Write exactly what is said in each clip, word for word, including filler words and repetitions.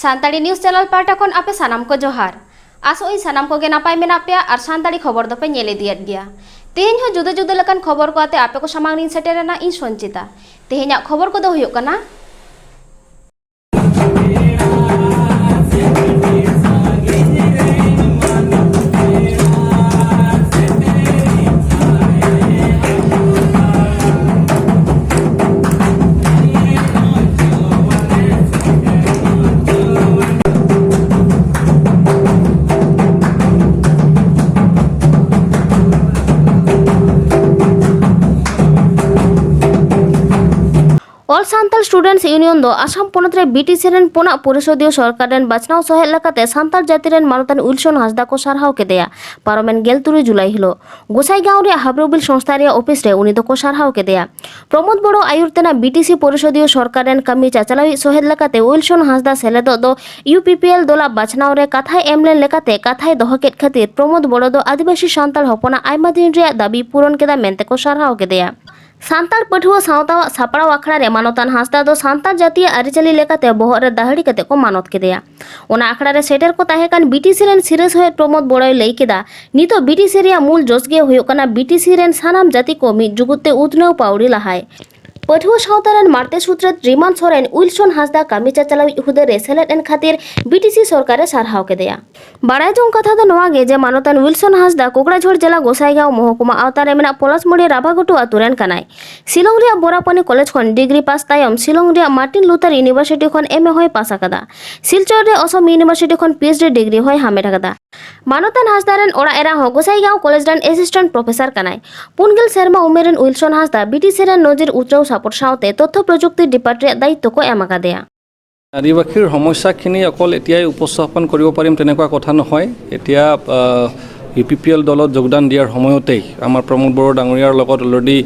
Santali news channel ᱯᱟᱦᱴᱟ ᱠᱷᱚᱱ ᱟᱯᱮ ᱥᱟᱱᱟᱢ ᱠᱚ ᱡᱚᱦᱟᱨ᱾ ᱟᱥᱚᱜ ᱟᱹᱧ ᱥᱟᱱᱟᱢ ᱠᱚᱜᱮ ᱱᱟᱯᱟᱭ ᱢᱮᱱᱟᱜ ᱯᱮᱭᱟ ᱟᱨ ᱥᱟᱱᱛᱟᱲᱤ ᱠᱷᱚᱵᱚᱨ ᱫᱚᱯᱮ ᱧᱮᱞ ᱤᱫᱤᱭᱮᱫ ᱜᱮᱭᱟ᱾ ᱛᱮᱦᱮᱧ ᱦᱚᱸ ᱡᱩᱫᱟᱹ ᱡᱩᱫᱟᱹ ᱞᱮᱠᱟᱱ ᱠᱷᱚᱵᱚᱨ ᱠᱚ ᱟᱛᱮ ᱟᱯᱮ ᱠᱚ ᱥᱟᱢᱟᱝ ᱨᱤᱧ ᱥᱮᱴᱮᱨ ᱮᱱᱟ ᱤᱧ ᱥᱚᱧᱪᱤᱛᱟ᱾ ᱛᱮᱦᱮᱧᱟᱜ ᱠᱷᱚᱵᱚᱨ ᱠᱚᱫᱚ ᱦᱩᱭᱩᱜ ᱠᱟᱱᱟ, All Santal Students Union ᱫᱚ ᱟᱥᱟᱢ ᱯᱚᱱᱚᱛ ᱨᱮ BTC ᱨᱮᱱ ᱯᱩᱱᱟᱜ ᱯᱚᱨᱤᱥᱚᱫᱤᱭᱚ ᱥᱚᱨᱠᱟᱨ ᱨᱮᱱ ᱵᱟᱪᱷᱱᱟᱣ ᱥᱚᱦᱮᱫ ᱞᱮᱠᱟᱛᱮ ᱥᱟᱱᱛᱟᱲ ᱡᱟᱹᱛᱤ ᱨᱮᱱ ᱢᱟᱱᱚᱛᱟᱱ ᱩᱭᱤᱞᱥᱚᱱ ᱦᱟᱸᱥᱫᱟ ᱠᱚ ᱥᱟᱨᱦᱟᱣ ᱠᱮᱫᱮᱭᱟ᱾ ᱯᱟᱨᱚᱢᱮᱱ ᱜᱮᱞ ᱛᱩᱨᱩᱭ ᱡᱩᱞᱟᱭ ᱦᱤᱞᱳᱜ ᱜᱚᱥᱟᱭᱜᱟᱸᱣ ᱨᱮᱭᱟᱜ ᱦᱟᱵᱨᱩᱵᱤᱞ ᱥᱚᱝᱥᱛᱷᱟ ᱨᱮᱭᱟᱜ ᱚᱯᱷᱤᱥ ᱨᱮ ᱩᱱᱤ ᱫᱚᱠᱚ ᱥᱟᱨᱦᱟᱣ ᱠᱮᱫᱮᱭᱟ᱾ ᱯᱨᱚᱢᱳᱫ ᱵᱚᱲᱚ ᱟᱭᱩᱨ ᱛᱮᱱᱟᱜ BTC ᱯᱚᱨᱤᱥᱚᱫᱤᱭᱚ ᱥᱚᱨᱠᱟᱨ ᱨᱮᱱ ᱠᱟᱹᱢᱤ ᱪᱟᱪᱞᱟᱣᱤᱡ ᱥᱚᱦᱮᱫ ᱞᱮᱠᱟᱛᱮ ᱩᱭᱤᱞᱥᱚᱱ ᱦᱟᱸᱥᱫᱟ ᱥᱮᱞᱮᱫᱚᱜ ᱫᱚ UPPL ᱫᱚᱞᱟᱜ ᱵᱟᱪᱷᱱᱟᱣ ᱨᱮ ᱠᱟᱛᱷᱟᱭ ᱮᱢ ᱞᱮᱱ ᱞᱮᱠᱟᱛᱮ ᱠᱟᱛᱷᱟᱭ ᱫᱚᱦᱚ ᱠᱮᱫ ᱠᱷᱟᱹᱛᱤᱨ ᱯᱨᱚᱢᱳᱫ ᱵᱚᱲᱚ ᱫᱚ ᱟᱹᱫᱤᱵᱟᱹᱥᱤ ᱥᱟᱱᱛᱟᱲ ᱦᱚᱯᱚᱱᱟᱜ ᱟᱭᱢᱟ ᱫᱤᱱ ᱨᱮᱭᱟᱜ ᱫᱟᱹᱵᱤ ᱯᱩᱨᱚᱱ ᱠᱮᱫᱟ ᱢᱮᱱᱛᱮ ᱠᱚ ᱥᱟᱨᱦᱟᱣ ᱠᱮᱫᱮᱭᱟ᱾ ᱥᱟᱱᱛᱟᱲ ᱯᱟᱹᱴᱷᱩᱣᱟᱹ ᱥᱟᱶᱛᱟᱣᱟᱜ ᱥᱟᱯᱲᱟᱣ ᱟᱠᱷᱲᱟ ᱨᱮ ᱢᱟᱱᱚᱛᱟᱱ ᱦᱟᱸᱥᱫᱟ ᱫᱚ ᱥᱟᱱᱛᱟᱲ ᱡᱟᱹᱛᱤᱭᱟᱜ ᱟᱹᱨᱤᱪᱟᱹᱞᱤ ᱞᱮᱠᱟᱛᱮ ᱵᱚᱦᱚᱜ ᱨᱮ ᱫᱟᱹᱦᱲᱤ ᱠᱟᱛᱮ ᱠᱚ ᱢᱟᱱᱚᱛ ᱠᱮᱫᱮᱭᱟ᱾ ᱚᱱᱟ ᱟᱠᱷᱲᱟ ᱨᱮ ᱥᱮᱴᱮᱨ ᱠᱚ ᱛᱟᱦᱮᱸ ᱠᱟᱱ BTC ᱨᱮᱱ ᱥᱤᱨᱟᱹ ᱥᱚᱦᱮᱫ ᱯᱨᱚᱢᱳᱫ ᱵᱚᱲᱚᱭ ᱞᱟᱹᱭ ᱠᱮᱫᱟ, ᱱᱤᱛᱚᱜ BTC ᱨᱮᱭᱟᱜ ᱢᱩᱞ ᱡᱚᱥ ᱜᱮ ᱦᱩᱭᱩᱜ ᱠᱟᱱᱟ BTC ᱨᱮᱱ ᱥᱟᱱᱟᱢ ᱡᱟᱹᱛᱤ ᱠᱚ ᱢᱤᱫ ᱡᱩᱜᱩᱫ ᱛᱮ ᱩᱛᱱᱟᱹᱣ ᱯᱟᱹᱣᱲᱤ ᱞᱟᱦᱟᱭ᱾ ᱯᱟᱹᱴᱷᱩᱣᱟᱹ ᱥᱟᱶᱛᱟ ᱨᱮᱱ ᱢᱟᱬᱛᱮ ᱥᱩᱛᱨᱮᱛ ᱨᱤᱢᱟᱱ ᱥᱚᱨᱮᱱ ᱩᱭᱤᱞᱥᱚᱱ ᱦᱟᱸᱥᱫᱟ ᱠᱟᱹᱢᱤ ᱪᱟᱪᱞᱟᱣᱤᱡ ᱦᱩᱫᱟᱹ ᱨᱮ ᱥᱮᱞᱮᱫ ᱮᱱ ᱠᱷᱟᱹᱛᱤᱨ BTC ᱥᱚᱨᱠᱟᱨ ᱮ ᱥᱟᱨᱦᱟᱣ ᱠᱮᱫᱮᱭᱟ᱾ ᱵᱟᱲᱟᱭ ᱡᱚᱝ ᱠᱟᱛᱷᱟ ᱫᱚ ᱱᱚᱣᱟ ᱜᱮ ᱡᱮ ᱢᱟᱱᱚᱛᱟᱱ ᱩᱭᱤᱞᱥᱚᱱ ᱦᱟᱸᱥᱫᱟ ᱠᱳᱠᱲᱟᱡᱷᱚᱲ ᱡᱮᱞᱟ ᱜᱚᱥᱟᱭᱜᱟᱸᱣ ᱢᱚᱦᱚᱠᱩᱢᱟ ᱟᱣᱛᱟ ᱨᱮ ᱢᱮᱱᱟᱜ ᱯᱚᱞᱟᱥᱢᱩᱲᱤ ᱨᱟᱵᱷᱟᱜᱷᱩᱴᱩ ᱟᱛᱳ ᱨᱮᱱ ᱠᱟᱱᱟᱭ᱾ ᱥᱤᱞᱚᱝ ᱨᱮᱭᱟᱜ ᱵᱳᱨᱟᱯᱟᱱᱤ ᱠᱚᱞᱮᱡᱽ ᱠᱷᱚᱱ ᱰᱤᱜᱽᱨᱤ ᱯᱟᱥ ᱛᱟᱭᱚᱢ ᱥᱤᱞᱚᱝ ᱨᱮᱭᱟᱜ ᱢᱟᱨᱴᱤᱱ ᱞᱩᱛᱟᱨ ᱤᱭᱩᱱᱤᱵᱷᱟᱨᱥᱤᱴᱤ ᱠᱷᱚᱱ MA ᱦᱚᱸᱭ ᱯᱟᱥ ᱟᱠᱟᱫᱟ᱾ ᱥᱤᱞᱪᱚᱨ ᱨᱮ ᱚᱥᱚᱢ ᱤᱭᱩᱱᱤᱵᱷᱟᱨᱥᱤᱴᱤ ᱠᱷᱚᱱ PhD ᱰᱤᱜᱽᱨᱤ ᱦᱚᱸᱭ ᱦᱟᱢᱮᱴ ᱟᱠᱟᱫᱟ᱾ ᱢᱟᱱᱚᱛᱟᱱ ᱦᱟᱸᱥᱫᱟ ᱨᱮᱱ ᱚᱲᱟᱜ ᱮᱨᱟ ᱦᱚᱸ ᱜᱚᱥᱟᱭᱜᱟᱸᱣ ᱠᱚᱞᱮᱡᱽ ᱨᱮᱱ ᱮᱥᱤᱥᱴᱮᱱᱴ ᱯᱨᱚᱯᱷᱮᱥᱚᱨ ᱠᱟᱱᱟᱭ᱾ ᱯᱩᱱ ᱜᱮᱞ ᱥᱮᱨᱢᱟ ᱩᱢᱮᱨ ᱨᱮᱱ ᱩᱭᱤᱞᱥᱚᱱ ᱦᱟᱸᱥᱫᱟ BTC ᱨᱮᱱ ᱱᱚᱡᱤᱨ ᱩᱛᱱᱟᱹᱣ ᱥᱟᱯᱚᱴ ᱥᱟᱶᱛᱮ ᱛᱚᱛᱛᱷᱚ ᱯᱨᱚᱡᱩᱠᱛᱤ ᱰᱤᱯᱟᱨᱴ ᱨᱮᱭᱟᱜ ᱫᱟᱭᱤᱛᱛᱚ ᱠᱚ ᱮᱢ ᱟᱠᱟᱫᱮᱭᱟ᱾ ᱟᱹᱫᱤᱵᱟᱹᱥᱤ সমস্যাখিনি অকল এতিয়াই উপস্থাপন কৰিব পাৰিম তেনেকুৱা কথা নহয়। এতিয়া, আহ, UPPL দলত যোগদান দিয়াৰ সময়তেই আমাৰ প্ৰমোদ বড়ো ডাঙৰীয়াৰ লগত অলৰেডি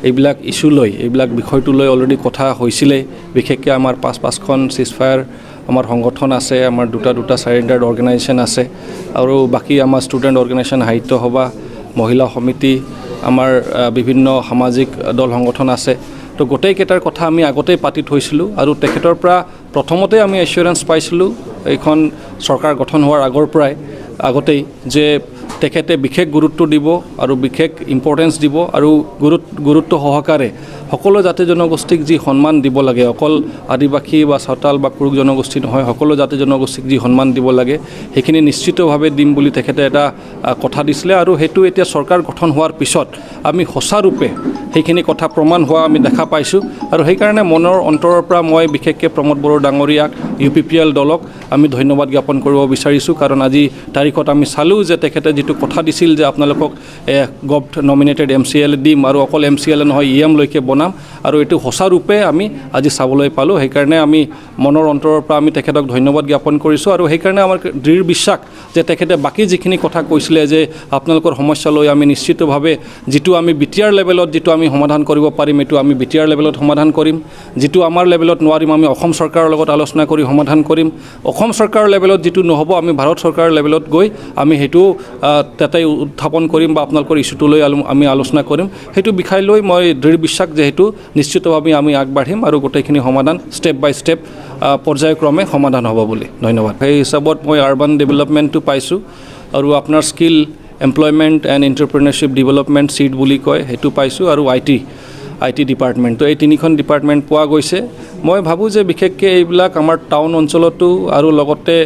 এইবিলাক ইছ্যু লৈ, এইবিলাক বিষয়টো লৈ অলৰেডি কথা হৈছিলে। বিশেষকৈ আমাৰ পাঁচ পাঁচখন চিজফায়াৰ আমাৰ সংগঠন আছে, আমাৰ দুটা দুটা ছাৰেণ্ডাৰ্ড অৰ্গেনাইজেশ্যন আছে আৰু বাকী আমাৰ ষ্টুডেণ্ট অৰ্গেনাইজেশ্যন, সাহিত্য সভা, মহিলা সমিতি, আমাৰ, আহ, বিভিন্ন সামাজিক দল সংগঠন আছে। তো গোটেইকেইটাৰ কথা আমি আগতেই পাতি থৈছিলোঁ আৰু তেখেতৰ পৰা প্ৰথমতে আমি এচুৰেঞ্চ পাইছিলোঁ এইখন চৰকাৰ গঠন হোৱাৰ আগৰ পৰাই, আগতেই, যে তেখেতে বিশেষ গুৰুত্ব দিব আৰু বিশেষ ইম্পৰ্টেঞ্চ দিব আৰু গুৰুত্ব গুৰুত্ব সহকাৰে সকলো জাতি জনগোষ্ঠীক যি সন্মান দিব লাগে, অকল আদিবাসী বা চাওতাল বা কুৰুক জনগোষ্ঠী নহয়, সকলো জাতি জনগোষ্ঠীক যি সন্মান দিব লাগে, সেইখিনি নিশ্চিতভাৱে দিম বুলি তেখেতে এটা আ, কথা দিছিলে আৰু সেইটো এতিয়া চৰকাৰ গঠন হোৱাৰ পিছত আমি সঁচা ৰূপে সেইখিনি কথা প্ৰমাণ হোৱা আমি দেখা পাইছোঁ। আৰু সেইকাৰণে মনৰ অন্তৰৰ পৰা মই বিশেষকৈ প্ৰমোদ বড়ো ডাঙৰীয়াক, ইউ পি পি এল দলক আমি ধন্যবাদ জ্ঞাপন কৰিব বিচাৰিছোঁ। কাৰণ আজি তাৰিখত আমি চালোঁ যে তেখেতে যিটো কথা দিছিল যে আপোনালোকক গভট নমিনেটেড এম চি এল এ দিম আৰু অকল এম চি এল এ নহয়, ই এম লৈকে বনাম, আৰু এইটো সঁচা ৰূপে আমি আজি চাবলৈ পালোঁ। সেইকাৰণে আমি মনৰ অন্তৰৰ পৰা আমি তেখেতক ধন্যবাদ জ্ঞাপন কৰিছোঁ আৰু সেইকাৰণে আমাৰ দৃঢ় বিশ্বাস যে তেখেতে বাকী যিখিনি কথা কৈছিলে যে আপোনালোকৰ সমস্যা লৈ আমি নিশ্চিতভাৱে যিটো আমি বি টি আৰ লেভেলত যিটো আমি সমাধান কৰিব পাৰিম, এইটো আমি বি টি আৰ লেভেলত সমাধান কৰিম, যিটো আমাৰ লেভেলত নোৱাৰিম আমি অসম চৰকাৰৰ লগত আলোচনা কৰি সমাধান কৰিম, অসম চৰকাৰৰ লেভেলত যিটো নহ'ব আমি ভাৰত চৰকাৰৰ লেভেলত গৈ আমি সেইটো আহ, তাতে উত্থাপন কৰিম বা আপোনালোকৰ ইছ্যুটো লৈ আলো- আমি আলোচনা কৰিম। সেইটো বিষয় লৈ মই দৃঢ় বিশ্বাস যে সেইটো নিশ্চিতভাৱে আমি আগবাঢ়িম আৰু গোটেইখিনি সমাধান ষ্টেপ বাই ষ্টেপ পৰ্যায়ক্ৰমে সমাধান হ'ব বুলি। ধন্যবাদ। সেই হিচাপত মই আৰ্বান ডেভেলপমেণ্টটো পাইছোঁ আৰু আপোনাৰ skill employment and entrepreneurship development seat বুলি কয়, সেইটো পাইছোঁ আৰু I T I T department. তো এই তিনিখন ডিপাৰ্টমেণ্ট পোৱা গৈছে। মই ভাবোঁ যে বিশেষকৈ এইবিলাক আমাৰ টাউন অঞ্চলতো আৰু লগতে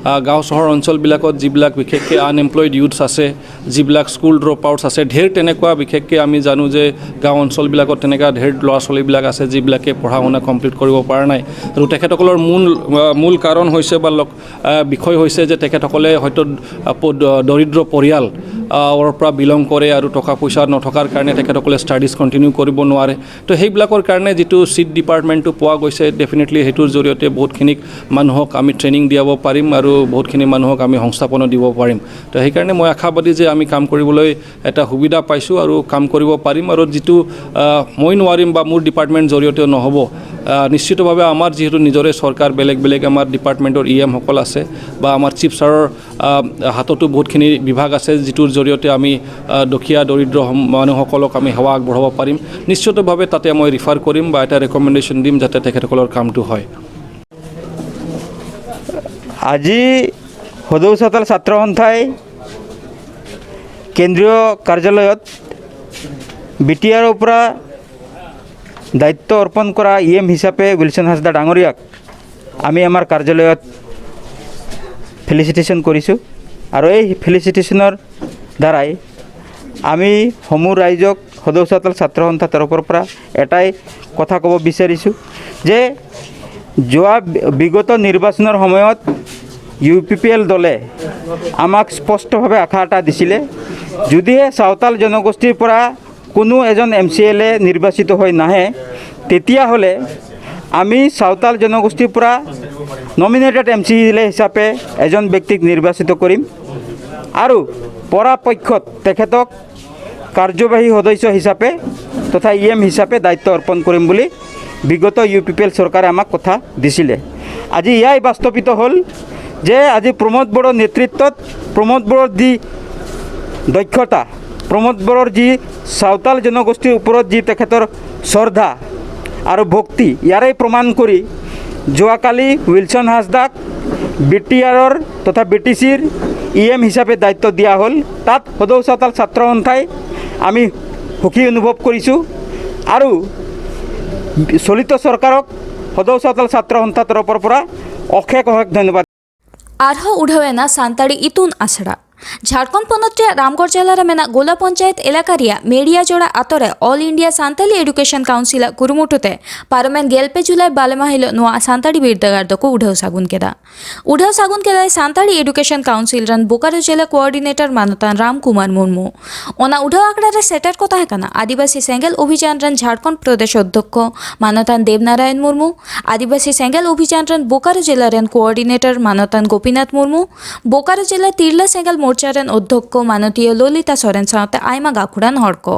আহ, গাঁও চহৰ অঞ্চলবিলাকত যিবিলাক বিশেষকৈ আনএমপ্লয়ড ইউথছ আছে, যিবিলাক স্কুল ড্ৰপ আউটছ আছে, ঢেৰ তেনেকুৱা বিশেষকৈ আমি জানো যে গাঁও অঞ্চলবিলাকত তেনেকুৱা ঢেৰ ল'ৰা ছোৱালীবিলাক আছে যিবিলাকে পঢ়া শুনা কমপ্লিট কৰিব পৰা নাই। আৰু তেখেতসকলৰ মূল আহ, মূল কাৰণ হৈছে বা লক- আহ, বিষয় হৈছে যে তেখেতসকলে হয়তো আহ, প- দ- দৰিদ্ৰ পৰিয়াল আহ, ৰ পৰা বিলং কৰে আৰু টকা পইচা নথকাৰ কাৰণে তেখেতসকলে ষ্টাডিজ কণ্টিনিউ কৰিব নোৱাৰে। তো সেইবিলাকৰ কাৰণে যিটো চিট ডিপাৰ্টমেণ্টটো পোৱা গৈছে, ডেফিনেটলি সেইটোৰ জৰিয়তে বহুতখিনিক মানুহক আমি ট্ৰেইনিং দিয়াব পাৰিম আৰু বহুতখিনি মানুহক আমি সংস্থাপনো দিব পাৰিম। তো সেইকাৰণে মই আশাবাদী যে আমি কাম কৰিবলৈ এটা সুবিধা পাইছোঁ আৰু কাম কৰিব পাৰিম। আৰু যিটো আহ, মই নোৱাৰিম বা মোৰ ডিপাৰ্টমেণ্ট জৰিয়তে নহ'ব, আহ, আহ, নিশ্চিতভাৱে আমাৰ যিহেতু নিজৰে চৰকাৰ, বেলেগ বেলেগ আমাৰ ডিপাৰ্টমেণ্টৰ ই এমসকল আছে বা আমাৰ চিফ ছাৰৰ, আহ, হাততো বহুতখিনি বিভাগ আছে, যিটোৰ জৰিয়তে আমি, আহ, দুখীয়া দৰিদ্ৰ সম- মানুহসকলক আমি সেৱা আগবঢ়াব পাৰিম। নিশ্চিতভাৱে তাতে মই ৰিফাৰ কৰিম বা এটা ৰেকমেণ্ডেশ্যন দিম, যাতে তেখেতসকলৰ কামটো হয়। আজি সদৌ চাওতাল ছাত্ৰ সন্থাই কেন্দ্ৰীয় কাৰ্যালয়ত বি টি আৰৰ পৰা দায়িত্ব অৰ্পণ কৰা ই এম হিচাপে উইলছন হাছদা ডাঙৰীয়াক আমি আমাৰ কাৰ্যালয়ত ফেলিচিটেশ্যন কৰিছোঁ। আৰু এই ফেলিচিটেশ্যনৰ দ্বাৰাই আমি সমূহ ৰাইজক সদৌ চাওতাল ছাত্ৰ সন্থাৰ তৰফৰ পৰা এটাই কথা ক'ব বিচাৰিছোঁ যে যোৱা বি- বিগত নিৰ্বাচনৰ সময়ত ইউ পি পি এল দলে আমাক স্পষ্টভাৱে আশা এটা দিছিলে, যদিহে চাওতাল জনগোষ্ঠীৰ পৰা কোনো এজন এম চি এল এ নিৰ্বাচিত হৈ নাহে, তেতিয়াহ'লে আমি চাওতাল জনগোষ্ঠীৰ পৰা নমিনেটেড এম চি এল এ হিচাপে এজন ব্যক্তিক নিৰ্বাচিত কৰিম আৰু পৰাপক্ষত তেখেতক কাৰ্যবাহী সদস্য হিচাপে তথা ই এম হিচাপে দায়িত্ব অৰ্পণ কৰিম বুলি বিগত ইউ পি পি এল চৰকাৰে আমাক কথা দিছিলে। আজি এয়াই বাস্তৱিত হ'ল যে আজি প্ৰমোদ বড়োৰ নেতৃত্বত প্ৰমোদ বড়োৰ যি দক্ষতা, প্ৰমোদ বড়োৰ যি চাওতাল জনগোষ্ঠীৰ ওপৰত যি তেখেতৰ শ্ৰদ্ধা আৰু ভক্তি, ইয়াৰে প্ৰমাণ কৰি যোৱাকালি উইলছন হাছদাক বি টি আৰৰ তথা বি টি চিৰ ই এম হিচাপে দায়িত্ব দিয়া হ'ল। তাত সদৌ চাওতাল ছাত্ৰ সন্থাই আমি সুখী অনুভৱ কৰিছোঁ আৰু চলিত চৰকাৰক সদৌ চাওতাল ছাত্ৰ সন্থাৰ তৰফৰ পৰা অশেষ অশেষ ধন্যবাদ। ᱟᱨᱦᱚᱸ ᱩᱰᱷᱟᱹᱣ ᱮᱱᱟ ᱥᱟᱱᱛᱟᱲᱤ ᱤᱛᱩᱱ ᱟᱥᱲᱟ᱾ ᱡᱷᱟᱲᱠᱷᱚᱸᱰ ᱯᱚᱱᱚᱛ ᱨᱮᱭᱟᱜ ᱨᱟᱢᱜᱚᱲ ᱡᱮᱞᱟ ᱨᱮ ᱢᱮᱱᱟᱜ ᱜᱳᱞᱟ ᱯᱚᱧᱪᱟᱭᱮᱛ ᱮᱞᱟᱠᱟ ᱨᱮᱭᱟᱜ ᱢᱮᱲᱤᱭᱟᱡᱳᱲᱟ ᱟᱛᱳ ᱨᱮ All India Santali Education Council ᱟᱜ ᱠᱩᱨᱩᱢᱩᱴᱩ ᱛᱮ ᱯᱟᱨᱚᱢᱮᱱ ᱜᱮᱞ ᱯᱮ ᱡᱩᱞᱟᱭ ᱵᱟᱞᱮ ᱢᱟᱦᱟ ᱦᱤᱞᱳᱜ ᱱᱚᱣᱟ ᱥᱟᱱᱛᱟᱲᱤ ᱵᱤᱨᱫᱟᱹᱜᱟᱲ ᱫᱚᱠᱚ ᱩᱰᱷᱟᱹᱣ ᱥᱟᱹᱜᱩᱱ ᱠᱮᱫᱟ᱾ ᱩᱰᱷᱟᱹᱣ ᱥᱟᱹᱜᱩᱱ ᱠᱮᱫᱟᱭ ᱥᱟᱱᱛᱟᱲᱤ Education Council ᱨᱮᱱ ᱵᱳᱠᱟᱨᱳ ᱡᱮᱞᱟ ᱠᱳᱚᱨᱰᱤᱱᱮᱴᱚᱨ ᱢᱟᱱᱚᱛᱟᱱ ᱨᱟᱢ ᱠᱩᱢᱟᱨ ᱢᱩᱨᱢᱩ᱾ ᱚᱱᱟ ᱩᱰᱷᱟᱹᱣ ᱟᱠᱷᱲᱟ ᱨᱮ ᱥᱮᱴᱮᱨ ᱠᱚ ᱛᱟᱦᱮᱸ ᱠᱟᱱᱟ ᱟᱹᱫᱤᱵᱟᱹᱥᱤ ᱥᱮᱸᱜᱮᱞ ᱚᱵᱷᱤᱡᱟᱱ ᱨᱮᱱ ᱡᱷᱟᱲᱠᱷᱚᱸᱰ ᱯᱨᱚᱫᱮᱥ ᱚᱫᱽᱫᱷᱚᱠᱷᱚ ᱢᱟᱱᱚᱛᱟᱱ ᱫᱮᱵᱽᱱᱟᱨᱟᱭᱚᱱ ᱢᱩᱨᱢᱩ, ᱟᱹᱫᱤᱵᱟᱹᱥᱤ ᱥᱮᱸᱜᱮᱞ ᱚᱵᱷᱤᱡᱟᱱ ᱨᱮᱱ ᱵᱳᱠᱟᱨᱳ ᱡᱮᱞᱟ ᱨᱮᱱ ᱠᱳᱚᱨᱰᱤᱱᱮᱴᱚᱨ ᱢᱟᱱᱚᱛᱟᱱ ᱜᱳᱯᱤᱱᱟᱛᱷ ᱢᱩᱨᱢᱩ, ᱵᱳᱠᱟᱨᱳ ᱡᱮᱞᱟ ᱛᱤᱨᱞᱟᱹ ᱥᱮᱸᱜᱮᱞ ᱢᱳᱨᱪᱟ ᱨᱮᱱ ᱚᱫᱽᱫᱷᱚᱠᱠᱷᱚ ᱢᱟᱱᱚᱛᱤᱭᱟᱹ ᱞᱚᱞᱤᱛᱟ ᱥᱚᱨᱮᱱ ᱥᱟᱶᱛᱮ ᱟᱭᱢᱟ ᱜᱟᱹᱠᱷᱩᱲᱟᱱ ᱦᱚᱲ ᱠᱚ᱾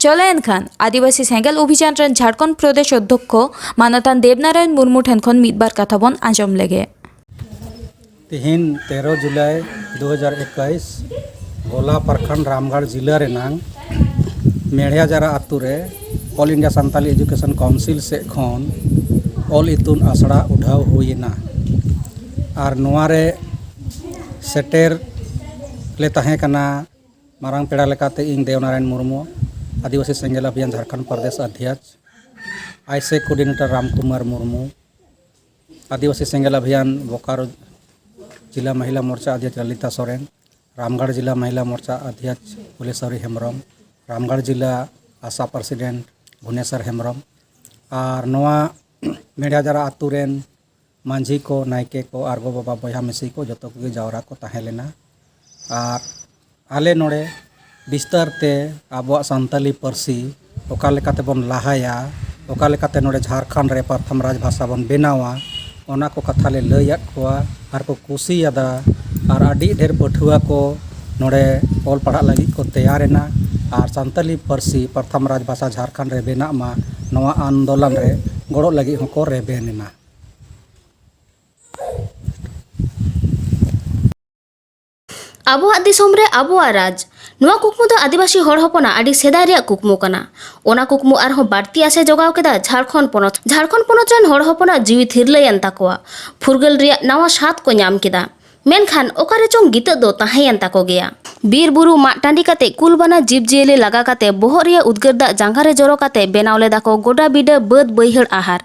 ᱪᱚᱞᱚ ᱮᱱᱠᱷᱟᱱ, ᱟᱹᱫᱤᱵᱟᱹᱥᱤ ᱥᱮᱸᱜᱮᱞ ᱚᱵᱷᱤᱡᱟᱱ ᱨᱮᱱ ᱡᱷᱟᱲᱠᱷᱚᱸᱰ ᱯᱨᱚᱫᱮᱥ ᱚᱫᱽᱫᱷᱚᱠᱠᱷᱚ ᱢᱟᱱᱚᱛᱟᱱ ᱫᱮᱵᱽᱱᱟᱨᱟᱭᱚᱱ ᱢᱩᱨᱢᱩ ᱴᱷᱮᱱ ᱠᱷᱚᱱ ᱢᱤᱫ ᱵᱟᱨ ᱠᱟᱛᱷᱟ ᱵᱚᱱ ᱟᱸᱡᱚᱢ ᱞᱮᱜᱮ᱾ ᱛᱤᱦᱤᱧ ᱛᱮᱨᱚ ᱡᱩᱞᱟᱭ ᱫᱩ ᱦᱟᱡᱟᱨ ᱮᱠᱟᱭᱤᱥ, ᱜᱳᱞᱟ ᱯᱨᱚᱠᱷᱚᱸᱰ, ᱨᱟᱢᱜᱚᱲ ᱡᱤᱞᱟᱹ ᱨᱮᱱᱟᱝ ᱢᱮᱲᱤᱭᱟᱡᱟᱨᱟ ᱟᱛᱳ ᱨᱮ All India Santali Education Council ᱥᱮᱫ ᱠᱷᱚᱱ ᱚᱞ ᱤᱛᱩᱱ ᱟᱥᱲᱟ ᱩᱰᱷᱟᱹᱣ ᱦᱩᱭᱮᱱᱟ᱾ ᱟᱨ ᱱᱚᱣᱟ ᱨᱮ ᱥᱮᱴᱮᱨ ᱞᱮ ᱛᱟᱦᱮᱸ ᱠᱟᱱᱟ ᱢᱟᱨᱟᱝ ᱯᱮᱲᱟ ᱞᱮᱠᱟᱛᱮ ᱤᱧ ᱫᱮᱣᱱᱟᱨᱟᱭᱚᱱ ᱢᱩᱨᱢᱩ, ᱟᱹᱫᱤᱵᱟᱹᱥᱤ ᱥᱮᱸᱜᱮᱞ ᱚᱵᱷᱤᱭᱟᱱ ᱡᱷᱟᱲᱠᱷᱚᱸᱰ ᱯᱨᱚᱫᱮᱥ ᱚᱫᱷᱭᱚᱠᱥ, ᱟᱭᱥᱮᱠ ᱠᱳᱚᱨᱰᱤᱱᱮᱴᱚᱨ ᱨᱟᱢᱠᱩᱢᱟᱨ ᱢᱩᱨᱢᱩ, ᱟᱹᱫᱤᱵᱟᱹᱥᱤ ᱥᱮᱸᱜᱮᱞ ᱚᱵᱷᱤᱭᱟᱱ ᱵᱳᱠᱟᱨᱳ ᱡᱤᱞᱟ ᱢᱚᱦᱤᱞᱟ ᱢᱳᱨᱪᱟ ᱚᱫᱷᱭᱚᱠᱥ ᱞᱚᱞᱤᱛᱟ ᱥᱚᱨᱮᱱ, ᱨᱟᱢᱜᱚᱲ ᱡᱤᱞᱟ ᱢᱚᱦᱤᱞᱟ ᱢᱳᱨᱪᱟ ᱚᱫᱷᱭᱚᱠᱥ ᱯᱷᱩᱞᱮᱥᱣᱚᱨᱤ ᱦᱮᱢᱵᱨᱚᱢ, ᱨᱟᱢᱜᱚᱲ ᱡᱤᱞᱟ ᱟᱥᱟ ᱯᱨᱮᱥᱤᱰᱮᱱᱴ ᱵᱷᱩᱵᱽᱱᱮᱥᱚᱨ ᱦᱮᱢᱵᱨᱚᱢ, ᱟᱨ ᱱᱚᱣᱟ ᱢᱮᱲᱤᱭᱟᱡᱟᱨᱟ ᱟᱛᱳ ᱨᱮᱱ ᱢᱟᱹᱡᱷᱤ ᱠᱚ, ᱱᱟᱭᱠᱮ ᱠᱚ, ᱟᱨ ᱜᱚ ᱵᱟᱵᱟ, ᱵᱚᱭᱦᱟ ᱢᱤᱥᱤ ᱠᱚ ᱡᱚᱛᱚ ᱠᱚᱜᱮ ᱡᱟᱣᱨᱟ ᱠᱚ ᱛᱟᱦᱮᱸ ᱞᱮᱱᱟ᱾ ᱟᱨ ᱟᱞᱮ ᱱᱚᱰᱮ ᱵᱤᱥᱛᱟᱨ ᱛᱮ ᱟᱵᱚᱣᱟᱜ ᱥᱟᱱᱛᱟᱞᱤ ᱯᱟᱹᱨᱥᱤ ᱚᱠᱟ ᱞᱮᱠᱟ ᱛᱮᱵᱚᱱ ᱞᱟᱦᱟᱭᱟ, ᱚᱠᱟ ᱞᱮᱠᱟᱛᱮ ᱱᱚᱰᱮ ᱡᱷᱟᱲᱠᱷᱚᱸᱰ ᱨᱮ ᱯᱨᱚᱛᱷᱚᱢ ᱨᱟᱡᱽ ᱵᱷᱟᱥᱟ ᱵᱚᱱ ᱵᱮᱱᱟᱣᱟ, ᱚᱱᱟ ᱠᱚ ᱠᱟᱛᱷᱟ ᱞᱮ ᱞᱟᱹᱭᱟᱫ ᱠᱚᱣᱟ ᱟᱨ ᱠᱚ ᱠᱩᱥᱤᱭᱟᱫᱟ᱾ ᱟᱨ ᱟᱹᱰᱤ ᱰᱷᱮᱨ ᱯᱟᱹᱴᱷᱩᱣᱟᱹ ᱠᱚ ᱱᱚᱰᱮ ᱚᱞ ᱯᱟᱲᱦᱟᱜ ᱞᱟᱹᱜᱤᱫ ᱠᱚ ᱛᱮᱭᱟᱨᱮᱱᱟ᱾ ᱟᱨ ᱥᱟᱱᱛᱟᱞᱤ ᱯᱟᱹᱨᱥᱤ ᱯᱨᱚᱛᱷᱚᱢ ᱨᱟᱡᱽ ᱵᱷᱟᱥᱟ ᱡᱷᱟᱲᱠᱷᱚᱸᱰ ᱨᱮ ᱵᱮᱱᱟᱜ ᱢᱟ, ᱱᱚᱣᱟ ᱟᱱᱫᱳᱞᱚᱱ ᱨᱮ ᱜᱚᱲᱚ ᱞᱟᱹᱜᱤᱫ ᱦᱚᱸᱠᱚ ᱨᱮᱵᱮᱱ ᱮᱱᱟ᱾ ᱟᱵᱚᱣᱟᱜ ᱫᱤᱥᱚᱢ ᱨᱮ ᱟᱵᱚᱣᱟᱜ ᱨᱟᱡᱽ, ᱱᱚᱣᱟ ᱠᱩᱠᱢᱩ ᱫᱚ ᱟᱹᱫᱤᱵᱟᱹᱥᱤ ᱦᱚᱲ ᱦᱚᱯᱚᱱᱟᱜ ᱟᱹᱰᱤ ᱥᱮᱫᱟᱭ ᱨᱮᱭᱟᱜ ᱠᱩᱠᱢᱩ ᱠᱟᱱᱟ᱾ ᱚᱱᱟ ᱠᱩᱠᱢᱩ ᱟᱨᱦᱚᱸ ᱵᱟᱹᱲᱛᱤ ᱟᱥᱮ ᱡᱚᱜᱟᱣ ᱠᱮᱫᱟ ᱡᱷᱟᱲᱠᱷᱚᱸᱰ ᱯᱚᱱᱚᱛ᱾ ᱡᱷᱟᱲᱠᱷᱚᱸᱰ ᱯᱚᱱᱚᱛ ᱨᱮᱱ ᱦᱚᱲ ᱦᱚᱯᱚᱱᱟᱜ ᱡᱤᱣᱤ ᱛᱷᱤᱨᱞᱟᱹᱭᱮᱱ ᱛᱟᱠᱚᱣᱟ᱾ ᱯᱷᱩᱨᱜᱟᱹᱞ ᱨᱮᱭᱟᱜ ᱱᱟᱣᱟ ᱥᱟᱫ ᱠᱚ ᱧᱟᱢ ᱠᱮᱫᱟ᱾ ᱢᱮᱱᱠᱷᱟᱱ ᱚᱠᱟ ᱨᱮᱪᱚᱝ ᱜᱤᱛᱟᱹᱜ ᱫᱚ ᱛᱟᱦᱮᱸᱭᱮᱱ ᱛᱟᱠᱚ ᱜᱮᱭᱟ᱾ ᱵᱤᱨ ᱵᱩᱨᱩ ᱢᱟᱜ ᱴᱟᱺᱰᱤ ᱠᱟᱛᱮ ᱠᱩᱞ ᱵᱟᱱᱟ ᱡᱤᱵᱽ ᱡᱤᱭᱟᱹᱞᱤ ᱞᱟᱜᱟ ᱠᱟᱛᱮ ᱵᱚᱦᱚᱜ ᱨᱮᱭᱟᱜ ᱩᱫᱽᱜᱟᱹᱨ ᱫᱟᱜ ᱡᱟᱸᱜᱟ ᱨᱮ ᱡᱚᱨᱚ ᱠᱟᱛᱮ ᱵᱮᱱᱟᱣ ᱞᱮᱫᱟ ᱠᱚ ᱜᱚᱰᱟ ᱵᱤᱰᱟᱹ ᱵᱟᱹᱫᱽ ᱵᱟᱹᱭᱦᱟᱹᱲ ᱟᱦᱟᱨ᱾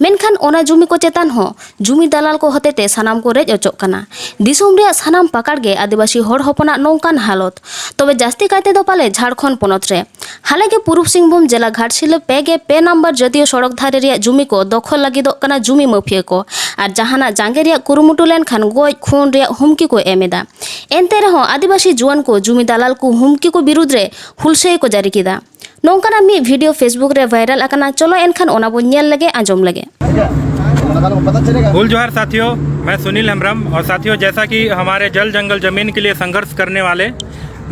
ᱢᱮᱱᱠᱷᱟᱱ ᱚᱱᱟ ᱡᱩᱢᱤ ᱠᱚ ᱪᱮᱛᱟᱱ ᱦᱚᱸ ᱡᱩᱢᱤ ᱫᱟᱞᱟᱞ ᱠᱚ ᱦᱚᱛᱮᱛᱮ ᱥᱟᱱᱟᱢ ᱠᱚ ᱨᱮᱡ ᱚᱪᱚᱜ ᱠᱟᱱᱟ᱾ ᱫᱤᱥᱚᱢ ᱨᱮᱭᱟᱜ ᱥᱟᱱᱟᱢ ᱯᱟᱠᱟᱲ ᱜᱮ ᱟᱹᱫᱤᱵᱟᱹᱥᱤ ᱦᱚᱲ ᱦᱚᱯᱚᱱᱟᱜ ᱱᱚᱝᱠᱟᱱ ᱦᱟᱞᱚᱛ, ᱛᱚᱵᱮ ᱡᱟᱹᱥᱛᱤ ᱠᱟᱭᱛᱮ ᱫᱚ ᱯᱟᱞᱮ ᱡᱷᱟᱲᱠᱷᱚᱸᱰ ᱯᱚᱱᱚᱛ ᱨᱮ᱾ ᱦᱟᱞᱮ ᱜᱮ ᱯᱩᱨᱩᱵ ᱥᱤᱝᱵᱷᱩᱢ ᱡᱮᱞᱟ ᱜᱷᱟᱴᱥᱤᱞᱟᱹ ᱯᱮ ᱜᱮ ᱯᱮ ᱱᱟᱢᱵᱟᱨ ᱡᱟᱹᱛᱤᱭᱚ ᱥᱚᱲᱚᱠ ᱫᱷᱟᱨᱮ ᱨᱮᱭᱟᱜ ᱡᱩᱢᱤ ᱠᱚ ᱫᱚᱠᱷᱚᱞ ᱞᱟᱹᱜᱤᱫᱚᱜ ᱠᱟᱱᱟ ᱡᱩᱢᱤ ᱢᱟᱹᱯᱷᱤᱭᱟᱹ ᱠᱚ᱾ ᱟᱨ ᱡᱟᱦᱟᱱᱟᱜ ᱡᱟᱸᱜᱮ ᱨᱮᱭᱟᱜ ᱠᱩᱨᱩᱢᱩᱴᱩ ᱞᱮᱱᱠᱷᱟᱱ ᱜᱚᱡ ᱠᱷᱚᱱ ᱨᱮᱭᱟᱜ ᱦᱩᱢᱠᱤ ᱠᱚ ᱮᱢ ᱮᱫᱟ᱾ ᱮᱱᱛᱮ ᱨᱮᱦᱚᱸ ᱟᱹᱫᱤᱵᱟᱹᱥᱤ ᱡᱩᱣᱟᱹᱱ ᱠᱚ ᱡᱩᱢᱤ ᱫᱟᱞᱟᱞ ᱠᱚ ᱦᱩᱢᱠᱤ ᱠᱚ ᱵᱤᱨᱩᱫᱽ ᱨᱮ ᱦᱩᱞᱥᱟᱹᱭ ᱠᱚ ᱡᱟᱹᱨᱤ ᱠᱮᱫᱟ᱾ ᱱᱚᱝᱠᱟᱱᱟᱜ ᱢᱤᱫ ᱵᱷᱤᱰᱤᱭᱳ Facebook ᱨᱮ ᱵᱷᱟᱭᱨᱟᱞ ᱟᱠᱟᱱᱟ᱾ ᱪᱚᱞᱚ ᱮᱱᱠᱷᱟᱱ ᱚᱱᱟ ᱵᱚᱱ ᱧᱮᱞ ᱞᱮᱜᱮ, ᱟᱸᱡᱚᱢ ᱞᱮᱜᱮ᱾ ᱦᱩᱞ ᱡᱚᱦᱟᱨ ᱥᱟᱛᱷᱤᱭᱳ, ᱢᱮ ᱥᱩᱱᱤᱞ ᱦᱮᱢᱵᱨᱚᱢ᱾ ᱚᱨ ᱥᱟᱛᱷᱤᱭᱳ, ᱡᱮᱥᱟ ᱠᱤ ᱦᱟᱢᱟᱨᱮ ᱡᱚᱞ ᱡᱚᱝᱜᱚᱞ ᱡᱚᱢᱤᱱ ᱠᱮ ᱞᱤᱭᱮ ᱥᱚᱝᱜᱷᱚᱨᱥ ᱠᱟᱨᱱᱮ ᱣᱟᱞᱮ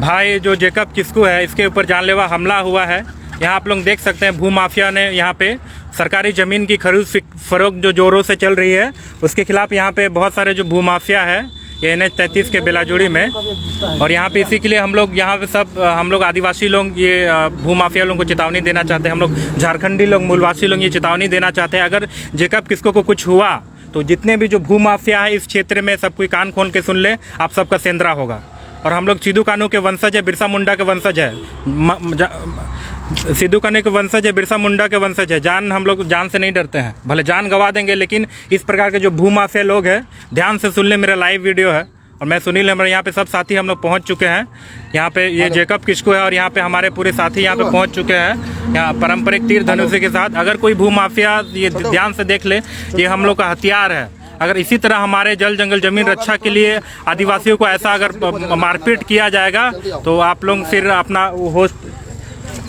ᱵᱷᱟᱭ ᱡᱚ ᱡᱮᱠᱚᱵ ᱠᱤᱥᱠᱩ ᱦᱮ, ᱤᱥᱠᱮ ᱩᱯᱚᱨ ᱡᱟᱱᱞᱮᱣᱟ ᱦᱟᱢᱞᱟ ᱦᱩᱣᱟ ᱦᱮ᱾ ᱭᱟᱦᱟᱸ ᱟᱯ ᱞᱳᱜ ᱫᱮᱠᱷ ᱥᱟᱠᱛᱮ ᱦᱮ, ᱵᱷᱩ ᱢᱟᱯᱷᱤᱭᱟ ᱱᱮ ᱭᱟᱦᱟᱸ ᱯᱮ ᱥᱚᱨᱠᱟᱨᱤ ᱡᱚᱢᱤᱱ ᱠᱤ ᱠᱷᱟᱨᱤᱫ ᱯᱷᱤᱠ- ᱯᱷᱚᱨᱚᱠ ᱡᱚ ᱡᱳᱨᱳ ᱥᱮ ᱪᱚᱞ ᱨᱤᱦᱤ ᱦᱮ, ᱩᱥᱠᱮ ᱠᱷᱤᱞᱟᱯ ᱭᱟᱦᱟᱸ ᱯᱮ ᱵᱚᱦᱚᱛ ᱥᱟᱨᱮ ᱡᱚ ᱵᱷᱩ ᱢᱟᱯᱷᱤᱭᱟ ᱦᱮ, ᱭᱮ ᱮᱱ ᱮᱪ ᱛᱮᱸᱛᱤᱥ ᱠᱮ ᱵᱮᱞᱟᱡᱩᱲᱤ ᱢᱮ᱾ ᱚᱨ ᱭᱟᱦᱟᱸ ᱯᱮ ᱤᱥᱤ ᱠᱮ ᱞᱤᱭᱮ ᱦᱟᱢ ᱞᱳᱜ ᱭᱟᱦᱟᱸ ᱯᱮ ᱥᱟᱵ ᱦᱟᱢ ᱞᱳᱜ ᱟᱫᱤᱵᱟᱥᱤ ᱞᱳᱜ ᱭᱮ ᱵᱷᱩ ᱢᱟᱯᱷᱤᱭᱟ ᱞᱳᱜ ᱠᱳ ᱪᱮᱛᱟᱣᱱᱤ ᱫᱮᱱᱟ ᱪᱟᱦᱛᱮ ᱦᱮ, ᱦᱟᱢ ᱞᱳᱜ ᱡᱷᱟᱨᱠᱷᱚᱸᱰᱤ ᱞᱳᱜ ᱢᱩᱞᱵᱟᱥᱤ ᱞᱳᱜ ᱭᱮ ᱪᱮᱛᱟᱣᱱᱤ ᱫᱮᱱᱟ ᱪᱟᱦᱛᱮ ᱦᱮ, ᱟᱜᱟᱨ ᱡᱮᱠᱚᱵ ᱠᱤᱥᱠᱩ ᱠᱳ ᱠᱩᱪᱷ ᱦᱩᱣᱟ ᱛᱚ ᱡᱤᱛᱱᱮ ᱵᱷᱤ ᱡᱚ ᱵᱷᱩ ᱢᱟᱯᱷᱤᱭᱟ ᱦᱮ ᱤᱥ ᱠᱷᱮᱛᱨᱚ ᱢᱮ ᱥᱟᱵ ᱠᱳᱭ ᱠᱟᱱ ᱠᱷᱳᱞ ᱠᱮ ᱥᱩᱱ ᱞᱮ, ᱟᱯ ᱥᱟᱵ ᱠᱟ ᱥᱮᱸᱫᱽᱨᱟ ᱦᱳᱜᱟ᱾ ᱚᱨ ᱦᱟᱢ ᱞᱳᱜ ᱥᱤᱫᱩ ᱠᱟᱱᱦᱩ ᱠᱮ ᱵᱚᱝᱥᱚᱡ ᱦᱮ, ᱵᱤᱨᱥᱟ ᱢᱩᱱᱰᱟ ᱠᱮ ᱵᱚᱝᱥᱚᱡ ᱦᱮ᱾ ᱥᱤᱫᱩ ᱠᱟᱱᱦᱩ ᱠᱮ ᱵᱚᱝᱥᱚᱡ ᱦᱮ, ᱵᱤᱨᱥᱟ ᱢᱩᱱᱰᱟ ᱠᱮ ᱵᱚᱝᱥᱚᱡ ᱦᱮ, ᱡᱟᱱ ᱦᱟᱢ ᱞᱳᱜ ᱡᱟᱱ ᱥᱮ ᱱᱟᱦᱤ ᱰᱟᱨᱛᱮ ᱦᱮ, ᱵᱷᱟᱞᱮ ᱡᱟᱱ ᱜᱟᱣᱟ ᱫᱮᱝᱜᱮ, ᱞᱮᱠᱤᱱ ᱤᱥ ᱯᱨᱚᱠᱟᱨ ᱠᱮ ᱡᱚ ᱵᱷᱩ ᱢᱟᱯᱷᱤᱭᱟ ᱞᱳᱜ ᱦᱮ, ᱫᱷᱭᱟᱱ ᱥᱮ ᱥᱩᱱ ᱞᱮ ᱢᱮᱨᱟ ᱞᱟᱭᱤᱵᱷ ᱵᱷᱤᱰᱤᱭᱳ ᱦᱮ᱾ ᱚᱨ ᱢᱮ ᱥᱩᱱᱤᱞ ᱦᱮᱢᱵᱨᱚᱢ, ᱭᱟᱦᱟᱸ ᱯᱮ ᱥᱟᱛᱷᱤ ᱦᱟᱢ ᱞᱳᱜ ᱯᱚᱦᱚᱸᱪ ᱪᱩᱠᱮ ᱦᱮ, ᱭᱟᱦᱟᱸ ᱯᱮ ᱭᱮ ᱡᱮᱠᱚᱵ ᱠᱤᱥᱠᱩ ᱦᱮ ᱚᱨ ᱭᱟᱦᱟᱸ ᱯᱮ ᱦᱟᱢᱟᱨᱮ ᱯᱩᱨᱮ ᱥᱟᱛᱷᱤ ᱭᱟᱦᱟᱸ ᱯᱮ ᱯᱚᱦᱚᱸᱪ ᱪᱩᱠᱮ ᱦᱮ, ᱭᱟᱦᱟᱸ ᱯᱟᱨᱚᱢᱯᱚᱨᱤᱠ ᱛᱤᱨ ᱫᱷᱟᱱᱩᱥ ᱠᱮ ᱥᱟᱛᱷ᱾ ᱟᱜᱟᱨ ᱠᱳᱭ ᱵᱷᱩ ᱢᱟᱯᱷᱤᱭᱟ ᱭᱮ ᱫᱷᱭᱟᱱ ᱥᱮ ᱫᱮᱠᱷ ᱞᱮ, ᱭᱮ ᱦᱟᱢ ᱞᱳᱜ ᱠᱟ ᱦᱟᱛᱤᱭᱟᱨ ᱦᱮ, ᱟᱜᱟᱨ ᱤᱥᱤ ᱛᱚᱨᱦ ᱦᱟᱢᱟᱨᱮ ᱡᱚᱞ ᱡᱚᱝᱜᱚᱞ ᱡᱚᱢᱤᱱ ᱨᱚᱠᱷᱥᱟ ᱠᱮ ᱞᱤᱭᱮ ᱟᱫᱤᱵᱟᱥᱤᱭᱳ ᱠᱳ ᱮᱭᱥᱟ ᱟᱜᱟᱨ ᱢᱟᱨᱯᱤᱴ ᱠᱤᱭᱟ ᱡᱟᱭᱮᱜᱟ ᱛᱚ ᱟᱯ ᱞᱳᱜ ᱯᱷᱤᱨ ᱟᱯᱱᱟ ᱦᱳᱥᱴ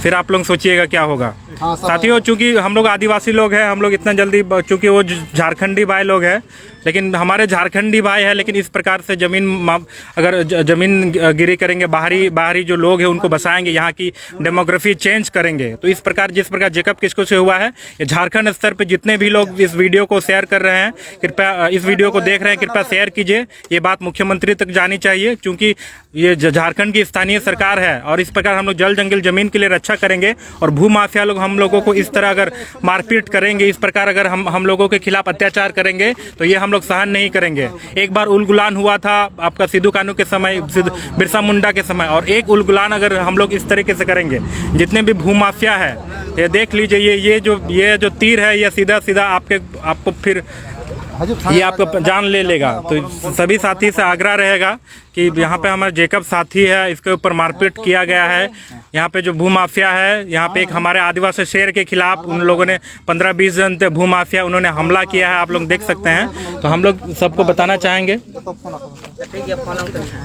ᱯᱷᱤᱨ ᱟᱯ ᱞᱳᱜ ᱥᱳᱪᱤᱭᱮᱜᱟ ᱠᱭᱟ ᱦᱳᱜᱟ᱾ ᱥᱟᱛᱷᱤᱭᱳ, ᱪᱩᱸᱠᱤ ᱦᱟᱢ ᱞᱳᱜ ᱟᱫᱤᱵᱟᱥᱤ ᱞᱳᱜ ᱦᱮ, ᱦᱟᱢ ᱞᱳᱜ ᱤᱛᱱᱟ ᱡᱚᱞᱫᱤ ᱵ- ᱪᱩᱸᱠᱤ ᱣᱳ ᱡᱷᱟᱨᱠᱷᱚᱸᱰᱤ ᱵᱷᱟᱭ ᱞᱳᱜ ᱦᱮ, ᱞᱮᱠᱤᱱ ᱦᱟᱢᱟᱨᱮ ᱡᱷᱟᱨᱠᱷᱚᱸᱰᱤ ᱵᱷᱟᱭ ᱦᱮ, ᱞᱮᱠᱤᱱ ᱤᱥ ᱯᱨᱚᱠᱟᱨ ᱥᱮ ᱡᱚᱢᱤᱱ ᱟᱜᱟᱨ ᱡᱚᱢᱤᱱ ᱜᱤᱨᱤ ᱠᱟᱨᱮᱝᱜᱮ, ᱵᱟᱦᱨᱤ ᱵᱟᱦᱨᱤ ᱡᱚ ᱞᱳᱜ ᱦᱮ ᱩᱱᱠᱳ ᱵᱟᱥᱟᱭᱮᱝᱜᱮ ᱭᱟᱦᱟᱸ ᱠᱤ ᱰᱮᱢᱳᱜᱨᱟᱯᱷᱤ ᱪᱮᱧᱡ ᱠᱟᱨᱮᱝᱜᱮ ᱛᱚ ᱤᱥ ᱯᱨᱚᱠᱟᱨ ᱡᱤᱥ ᱯᱨᱚᱠᱟᱨ ᱡᱮᱠᱚᱵ ᱠᱤᱥᱠᱩ ᱥᱮ ᱦᱩᱣᱟ ᱦᱮ, ᱡᱷᱟᱨᱠᱷᱚᱸᱰ ᱥᱛᱚᱨ ᱯᱮ ᱡᱤᱛᱱᱮ ᱵᱷᱤ ᱞᱳᱜ ᱤᱥ ᱵᱷᱤᱰᱤᱭᱳ ᱠᱳ ᱥᱮᱭᱟᱨ ᱠᱟᱨ ᱨᱮᱦᱮ ᱦᱮ, ᱠᱨᱤᱯᱭᱟ ᱤᱥ ᱵᱷᱤᱰᱤᱭᱳ ᱠᱳ ᱫᱮᱠᱷ ᱨᱮᱦᱮ ᱦᱮ, ᱠᱨᱤᱯᱭᱟ ᱥᱮᱭᱟᱨ ᱠᱤᱡᱤᱭᱮ᱾ ᱭᱮ ᱵᱟᱛ ᱢᱩᱠᱷᱭᱚᱢᱚᱱᱛᱨᱤ ᱛᱚᱠ ᱡᱟᱱᱤ ᱪᱟᱦᱤᱭᱮ ᱠᱭᱩᱸᱠᱤ ᱭᱮ ᱡᱷᱟᱨᱠᱷᱚᱸᱰ ᱠᱤ ᱥᱛᱷᱟᱱᱤᱭᱚ ᱥᱚᱨᱠᱟᱨ ᱦᱮ ᱚᱨ ᱤᱥ ᱯᱨᱚᱠᱟᱨ ᱦᱟᱢ ᱞᱳᱜ ᱡᱚᱞ ᱡᱚᱝᱜᱚᱞ ᱡᱚᱢᱤᱱ ᱠᱮ ᱞᱤᱭᱮ ᱨᱚᱠᱷᱥᱟ ᱠᱟᱨᱮᱝᱜᱮ ᱚᱨ ᱵᱷᱩ ᱢᱟᱯᱷᱤᱭᱟ ᱞᱳᱜ ᱦᱟᱢ ᱞᱳᱜ ᱠᱳ ᱤᱥ ᱛᱚᱨᱦ ᱟᱜᱟᱨ ᱢᱟᱨᱯᱤᱴ ᱠᱟᱨᱮᱝᱜᱮ, ᱤᱥ ᱯᱨᱚᱠᱟᱨ ᱟᱜᱟᱨ ᱦᱟᱢ ᱦᱟᱢ ᱞᱳᱜ ᱠᱮ ᱠᱷᱤᱞᱟᱯ ᱟᱛᱭᱟᱪᱟᱨ ᱠᱟᱨᱮᱝᱜᱮ ᱛᱚ ᱭᱮ ᱦᱟᱢ ᱞᱳᱜ ᱥᱟᱦᱟᱱ ᱱᱟᱦᱤ ᱠᱟᱨᱮᱝᱜᱮ᱾ ᱮᱠ ᱵᱟᱨ ᱩᱞᱜᱩᱞᱟᱱ ᱦᱩᱣᱟ ᱛᱷᱟ ᱟᱯᱠᱟ ᱥᱤᱫᱩ ᱠᱟᱱᱦᱩ ᱠᱮ ᱥᱚᱢᱚᱭ ᱵᱤᱨᱥᱟ ᱢᱩᱱᱰᱟ ᱠᱮ ᱥᱚᱢᱚᱭ ᱚᱨ ᱮᱠ ᱩᱞᱜᱩᱞᱟᱱ ᱟᱜᱟᱨ ᱦᱟᱢ ᱞᱳᱜ ᱤᱥ ᱛᱚᱨᱦ ᱠᱮ ᱥᱮ ᱠᱟᱨᱮᱝᱜᱮ ᱡᱤᱛᱱᱮ ᱵᱷᱤ ᱵᱷᱩ ᱢᱟᱯᱷᱤᱭᱟ ᱦᱮ ᱭᱮ ᱫᱮᱠᱷ ᱞᱤᱡᱤᱭᱮ ᱭᱮ ᱡᱚ ᱭᱮ ᱡᱚ ᱛᱤᱨ ᱦᱮ ᱭᱮ ᱥᱤᱫᱷᱟ ᱥᱤᱫᱷᱟ ᱟᱯᱠᱮ ᱟᱯᱠᱳ ᱯᱷᱤᱨ ये आपका जान ले लेगा। तो सभी साथी से आग्रह रहेगा कि यहाँ पे हमारे जेकब साथी है, इसके ऊपर मारपीट किया गया है। यहाँ पे जो भू माफिया है, यहाँ पे एक हमारे आदिवासी शेर के खिलाफ उन लोगों ने, पंद्रह बीस जन थे भू माफिया, उन्होंने हमला किया है, आप लोग देख सकते हैं। तो हम लोग सबको बताना चाहेंगे,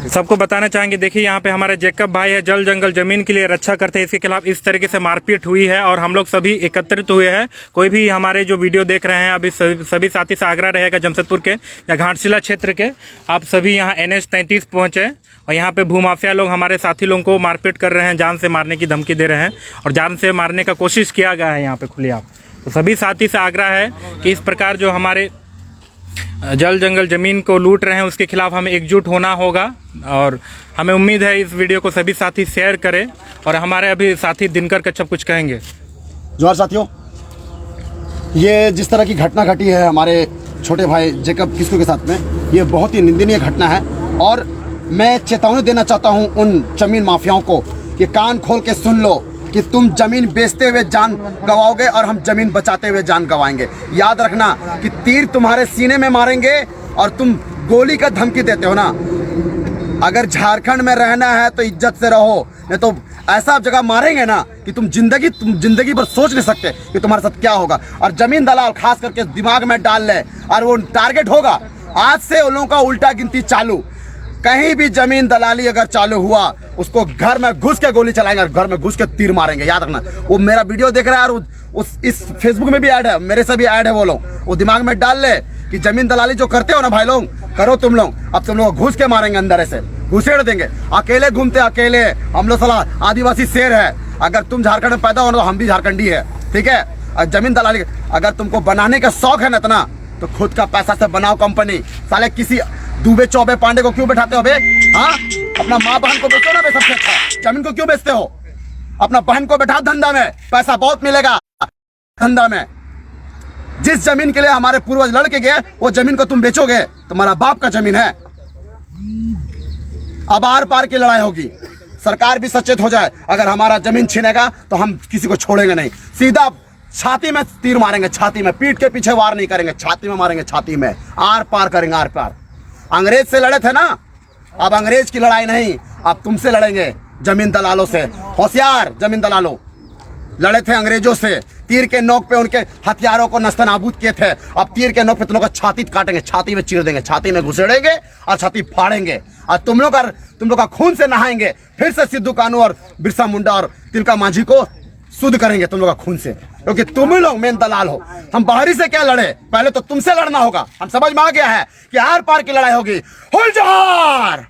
सबको बताना चाहेंगे। देखिए, यहाँ पे हमारे जेकब भाई है, जल जंगल जमीन के लिए रक्षा करते हैं, इसके खिलाफ इस तरीके से मारपीट हुई है और हम लोग सभी एकत्रित हुए हैं। कोई भी हमारे जो वीडियो देख रहे हैं, अभी सभी, सभी साथी से आग्रह रहेगा, जमशेदपुर के या घाटशिला क्षेत्र के, आप सभी यहाँ एन एच तैंतीस पहुँचे और यहाँ पे भूमाफिया लोग हमारे साथी लोगों को मारपीट कर रहे हैं, जान से मारने की धमकी दे रहे हैं और जान से मारने का कोशिश किया गया है यहाँ पे खुलेआम। तो सभी साथी से आग्रह है कि इस प्रकार जो हमारे जल जंगल जमीन को लूट रहे हैं, उसके खिलाफ हमें एकजुट होना होगा और हमें उम्मीद है इस वीडियो को सभी साथी शेयर करें। और हमारे अभी साथी दिनकर कच्छप कुछ कहेंगे। जोहार साथियों, ये जिस तरह की घटना घटी है हमारे छोटे भाई जेकब किस्कू के साथ में, ये बहुत ही निंदनीय घटना है। और मैं चेतावनी देना चाहता हूँ उन जमीन माफियाओं को कि कान खोल के सुन लो कि तुम जमीन बेचते हुए जान गंवाओगे और हम जमीन बचाते हुए जान गंवाएंगे। याद रखना कि तीर तुम्हारे सीने में मारेंगे और तुम गोली का धमकी देते हो ना। अगर झारखंड में रहना है तो इज्जत से रहो, नहीं तो ऐसा जगह मारेंगे ना कि तुम जिंदगी तुम जिंदगी भर सोच नहीं सकते कि तुम्हारे साथ क्या होगा। और जमीन दलाल खास करके दिमाग में डाल ले और वो टारगेट होगा। आज से उन लोगों का उल्टा गिनती चालू। कहीं भी जमीन दलाली अगर चालू हुआ, उसको घर में घुस के गोली चलाएंगे और घर में घुस के तीर मारेंगे। याद रखना, वो मेरा वीडियो देख रहा है और उस इस फेसबुक में भी ऐड है, मेरे से भी ऐड है। वो लोग वो दिमाग में डाल ले कि जमीन दलाली जो करते हो ना भाई लोग, करो तुम लोग। अब तुम लोग घुस के मारेंगे अंदर से, घुसेड़ देंगे। अकेले घूमते अकेले हम लोग, साला आदिवासी शेर है। अगर तुम झारखंड में पैदा हो ना तो हम भी झारखंडी है, ठीक है। और जमीन दलाली अगर तुमको बनाने का शौक है ना इतना, तो खुद का पैसा से बनाओ कंपनी। साले किसी दूबे चौबे पांडे को क्यों बैठाते हो बे? हाँ, अपना माँ बहन को बेचो ना बे, सबसे अच्छा। जमीन को क्यों बेचते हो? अपना बहन को बैठा धंधा में, पैसा बहुत मिलेगा धंधा में। जिस जमीन के लिए हमारे पूर्वज लड़के गए, वो जमीन को तुम बेचोगे? तुम्हारा बाप का जमीन है। अब आर पार की लड़ाई होगी। सरकार भी सचेत हो जाए। अगर हमारा जमीन छीनेगा तो हम किसी को छोड़ेंगे नहीं। सीधा छाती में तीर मारेंगे, छाती में। पीठ के पीछे वार नहीं करेंगे, छाती में मारेंगे, छाती में। आर पार करेंगे, आर पार। अंग्रेज से लड़े थे ना, अब अंग्रेज की लड़ाई नहीं, अब तुमसे लड़ेंगे, जमीन दलालों से। होशियार जमीन दलालों, लड़े थे अंग्रेजों से, तीर के नोक पे उनके हथियारों को नस्तनाबूद किए थे। अब तीर के नोक पे तुम लोग का छाती काटेंगे, छाती में चीर देंगे, छाती में घुसेड़ेंगे और छाती फाड़ेंगे। और तुम लोग का, तुम लोग का खून से नहाएंगे। फिर से सिद्धू कानू और बिरसा मुंडा और तिलका मांझी को शुद्ध करेंगे तुम लोग का खून से, क्योंकि तुम ही लोग मेन दलाल हो। हम बाहरी से क्या लड़े, पहले तो तुमसे लड़ना होगा। हम समझ में आ गया है कि आर पार की लड़ाई होगी। हुल जोहार।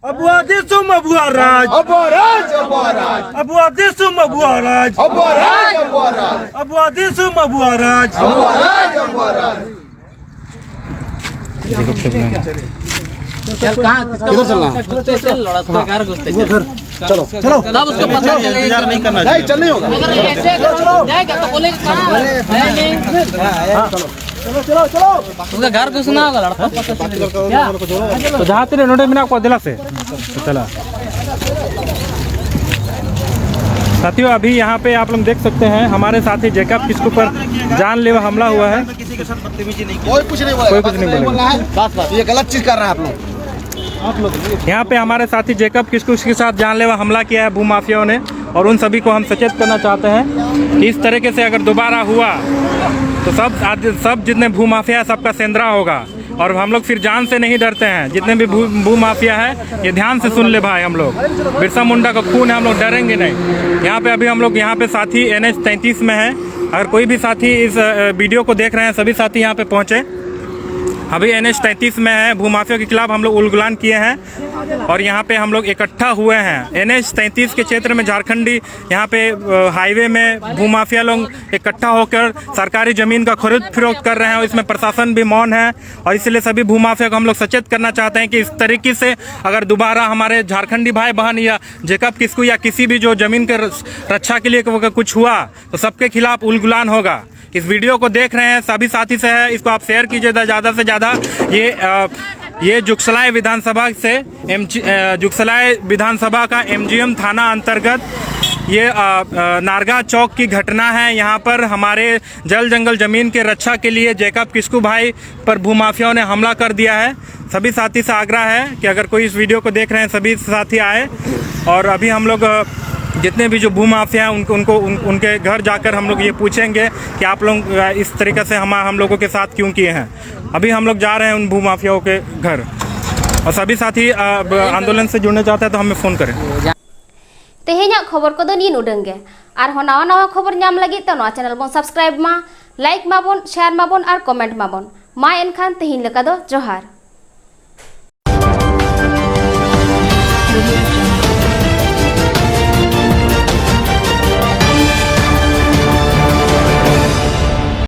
अबुआ देशुम अबुआ राज। अबुआ राज, अबुआ राज। अबुआ देशुम अबुआ राज। अबुआ राज, अबुआ राज। अबुआ देशुम अबुआ राज। अबुआ राज, अबुआ राज। चल, कहाँ? किधर चलना है? घुसते चल, लड़ा तो घर घुसते चल। चलो, चलो। तब उसको पता चलेगा। इंतजार नहीं करना चाहिए। नहीं, चल नहीं होगा। अगर ऐसे जाएगा तो बोलेगा, "कहाँ है?" नहीं, नहीं। उसका घर घुसना होगा, लड़का पता चलेगा। क्या? तो जहाँ तेरे नोटे में ना आपको दिला से। तो चला। साथियों, अभी यहाँ पे आप लोग देख सकते हैं, हमारे साथी जेकब किस्कू पर जानलेवा हमला हुआ है। किसी के साथ बदतमीजी नहीं की। कोई कुछ नहीं बोला। कोई कुछ नहीं बोला। बोला है। बस, बस, ये गलत चीज कर रहे हैं आप लोग। यहाँ पे हमारे साथी जेकब किस्कू के साथ जानलेवा हमला किया है भूमाफियाओं ने, और उन सभी को हम सचेत करना चाहते हैं कि इस तरीके से अगर दोबारा हुआ तो सब आद- सब जितने भूमाफिया है, सबका सेंधरा होगा। और हम लोग फिर जान से नहीं डरते हैं। जितने भी भू भूमाफिया है, ये ध्यान से सुन ले भाई, हम लोग बिरसा मुंडा का खून है, हम लोग डरेंगे नहीं। यहाँ पे अभी हम लोग यहाँ पे साथी एन एच तैंतीस में हैं। अगर कोई भी साथी इस वीडियो को देख रहे हैं, सभी साथी यहाँ पे पहुँचे। अभी एन एच तैंतीस में है, भूमाफिया के खिलाफ हम लोग उलगुलान किए हैं और यहाँ पे हम लोग इकट्ठा हुए हैं। एन एच तैंतीस के क्षेत्र में झारखंडी, यहाँ पे हाईवे में भूमाफिया लोग इकट्ठा होकर सरकारी जमीन का खरीद फरोख्त कर रहे हैं और इसमें प्रशासन भी मौन है। और इसलिए सभी भूमाफिया को हम लोग सचेत करना चाहते हैं कि इस तरीके से अगर दोबारा हमारे झारखंडी भाई बहन या जेकब किस्कू या किसी भी जो जमीन के रस- रक्षा के लिए को- कुछ हुआ, तो सबके खिलाफ उलगुलान होगा। इस वीडियो को देख रहे हैं सभी साथी से है, इसको आप शेयर कीजिए ज़्यादा से ज़्यादा। ये अ, ये जुगसलाई विधानसभा से एम जुगसलाई विधानसभा का एम जी एम थाना अंतर्गत ये अ, अ, नारगा चौक की घटना है। यहाँ पर हमारे जल जंगल जमीन के रक्षा के लिए जेकब किस्कू भाई पर भूमाफियाओं ने हमला कर दिया है। सभी साथी से आग्रह है कि अगर कोई इस वीडियो को देख रहे हैं, सभी साथी आए। और अभी हम लोग अ, जितने भी जो भूमाफिया हैं उनको उनको उन, उनके घर जाकर हम लोग ये पूछेंगे कि आप लोग अ, इस तरीके से हम हम लोगों के साथ क्यों किए हैं। अभी हम लोग जा रहे हैं उन भूमाफियाओं के घर। और सभी साथी अ, ब- आंदोलन से जुड़ना चाहते हैं तो हमें फ़ोन करें। ᱛᱮᱦᱮᱧᱟᱜ ᱠᱷᱚᱵᱚᱨ ᱠᱚᱫᱚ ᱱᱤᱱ ᱩᱰᱟᱹᱝ ᱜᱮ᱾ ᱟᱨᱦᱚᱸ ᱱᱟᱣᱟ ᱱᱟᱣᱟ ᱠᱷᱚᱵᱚᱨ ᱧᱟᱢ ᱞᱟᱹᱜᱤᱫ ᱛᱮ ᱱᱚᱣᱟ ᱪᱮᱱᱮᱞ ᱵᱚᱱ ᱥᱟᱵᱥᱠᱨᱟᱭᱤᱵ ᱢᱟ, ᱞᱟᱭᱤᱠ ᱢᱟᱵᱚᱱ, ᱥᱮᱭᱟᱨ ᱢᱟᱵᱚᱱ ᱟᱨ ᱠᱚᱢᱮᱱᱴ ᱢᱟᱵᱚᱱ᱾ ᱢᱟ ᱮᱱᱠᱷᱟᱱ ᱛᱮᱦᱮᱧ ᱞᱮᱠᱟ ᱫᱚ ᱡᱚᱦᱟᱨ᱾